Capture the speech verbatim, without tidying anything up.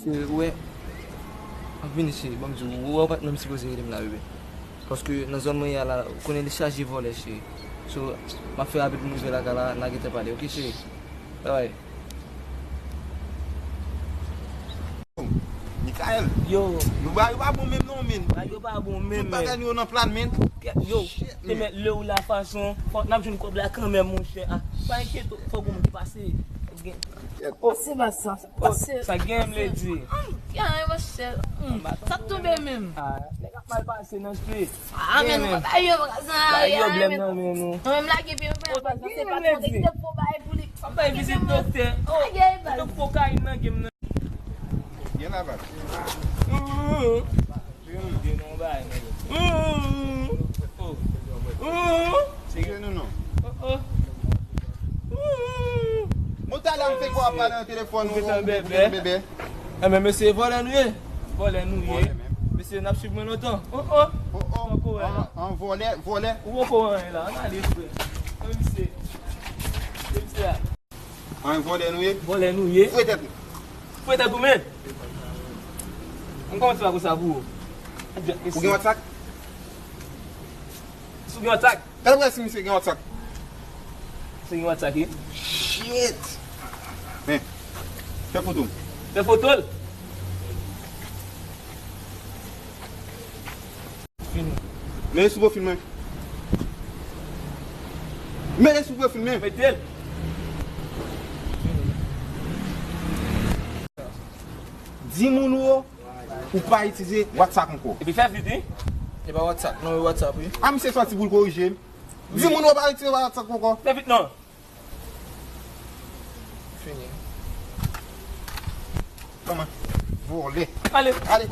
Cheri, ou wè, m ap vini, cheri, ban m di w, ou wè ou pa t menm sipoze rele m la, bebe. Paske nan zòn mwen ye a la, ou konnen li chaje vòlè, cheri. So, m ap fè rapid pou m rive lakay la, n a gentan pale, oke, cheri? Bye bye. Mikael, yo, yo bagay yo pa bon menm non, men. Bagay yo pa bon menm, men. Tout bagay nou yo nan plan, men. Yo, te mèt lè ou la fason, fòk n ap jwenn kòb la kanmenm, monchè. Ah, pa enkyete w, fòk gon moun ki pase. Oh, se pa sa. Oh, sa gen, m le di. Ay, monchè. Sa tonbe menm. Ah, nèg ap mal pase nan se. Ah, men nou pa yo, pa sa. Ba yo blèm nan men nou. Mwen menm lage pye, mwen pa sa, se pa tande ki te fo bay pou li. An bay vizit doktè. Oh, doktè kokayin nan game nan. Gen la bas. Gen non bay nèg. Oh. Oh. Se gen nou non. Oh, oh. Mwen talè m te kwa pale nan telefòn ou bebe. Enben mesye, vòlè nou ye. Vòlè nou ye. Mesye, n ap swiv mwen lontan. Oh, oh. Oh, oh. An vòlè, vòlè. Ou poko anyen la. An ale frè. An misye. Mesye a. An vòlè nou ye. Vòlè nou ye. Fouye tèt nou. Fouye tèt ou men. M kòmanse pa konsa pou ou. Ou gen WhatsApp? Si w gen WhatsApp? Gade pou wè si misye gen WhatsApp. Si w gen WhatsApp, wi. Shit. Men, fè foto m. Fè foto l. Fini. Men sou pwofil mwen. Men sou pwofil mwen. Mete l. Di moun ou yo, ou pa itilize WhatsApp ankò. Epi fè vit, wi. E pa WhatsApp, non, e WhatsApp, wi. A, misye sòti pou l korije m. Di moun ou pa itilize WhatsApp ankò. Fè vit, non. Fini. Kòman? Vòlè. Ale. Ale.